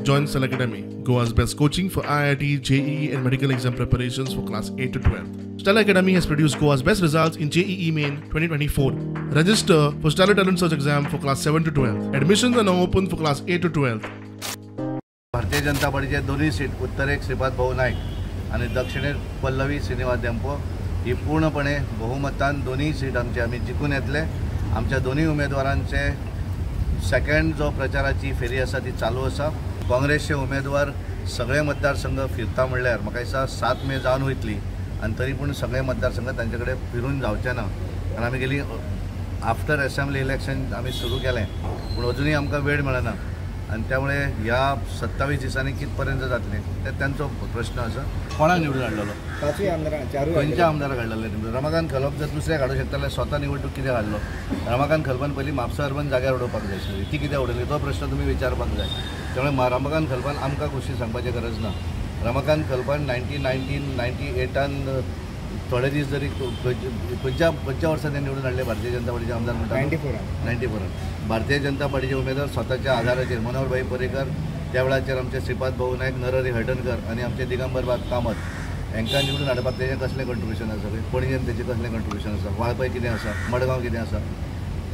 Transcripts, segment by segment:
Join Stellar Academy, Goa's best coaching for IIT, JEE and medical exam preparations for class 8 to 12. Stellar Academy has produced Goa's best results in JEE Main 2024. Register for Stellar Talent Search exam for class 7 to 12. Admissions are now open for class 8 to 12. Bharatiya Janata पार्टीचे दोन्ही seat, उत्तरेक श्रीपाद भाऊ नाईक आणि दक्षिणेक पल्लवी श्रीनिवास धेंपो, ही पूर्णपणे बहुमतान दोन्ही seat आमचे आमी जिखून येतले. आमच्या दोन्ही उमेदवारांचे सेकंड जो प्रचाराची फेरी आसा ती चालू आसा. काँग्रेसचे उमेदवार सगळे मतदारसंघ फिरता म्हणल्यार म्हाका दिसता 7 मे जावन वयतली आनी तरी पूण सगळे मतदारसंघ तांचे कडेन फिरून जावचे ना, कारण आमी गेली आफ्टर असेंब्ली इलेक्शन आमी सुरू केलें पूण अजुनूय आमकां वेळ मेळना आनी त्यामुळे ह्या 27 दिसांनी कित पर्यंत जातलें ते तांचो प्रश्न आसा. कोणाक निवडून हाडलेलो? पांचूय आमदारां, चारूय खंयच्या आमदाराक हाडलेले निवडून? रमाकांत खलप जर दुसऱ्याक हाडूंक शकता जाल्यार स्वता निवडणूक कित्याक हाडलो? रमाकांत खलपान पयलीं म्हापसा अर्बन जाग्यार उडोवपाक जाय आशिल्ली, ती कित्याक उडयली तो प्रश्न तुमी विचारपाक जाय. त्यामुळे रमाकांत खलपान आमकां गोश्टी सांगपाची गरज ना. रमाकांत खलपान 1998 थोडे दीस जरी खंयच्या खंयच्या वर्सा ते निवडून हाडले भारतीय जनता पार्टीचे आमदार म्हणटा? 94. 94 भारतीय जनता पार्टीचे उमेदवार स्वताच्या आधाराचेर मनोहर भाई पर्रीकर, त्या वेळाचेर आमचे श्रीपाद भाऊ नायक, नरहरी हळदणकर आनी आमचे दिगंबर बाब कामत हांकां निवडून हाडपाक तेजें कसलें कंट्रिब्युशन आसा? पणजेन तेजें कसलें कंट्रिब्युशन आसा? वाळपय कितें आसा? मडगांव कितें आसा?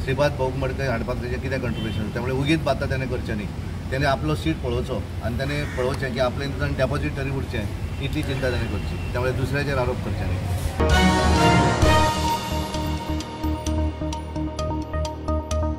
श्रीपाद भाऊ मडकय हाडपाक तेजें कितें कंट्रिब्युशन आसा? त्यामुळे उगीत बाता तेणें करचें न्ही. तेणें आपलो सीट पळोवचो आनी तेणें पळोवचें की आपलें निदान डेपॉजीट तरी उरचें, इतली चिंता तेणें करची. त्यामुळे दुसऱ्याचेर आरोप करचे न्ही.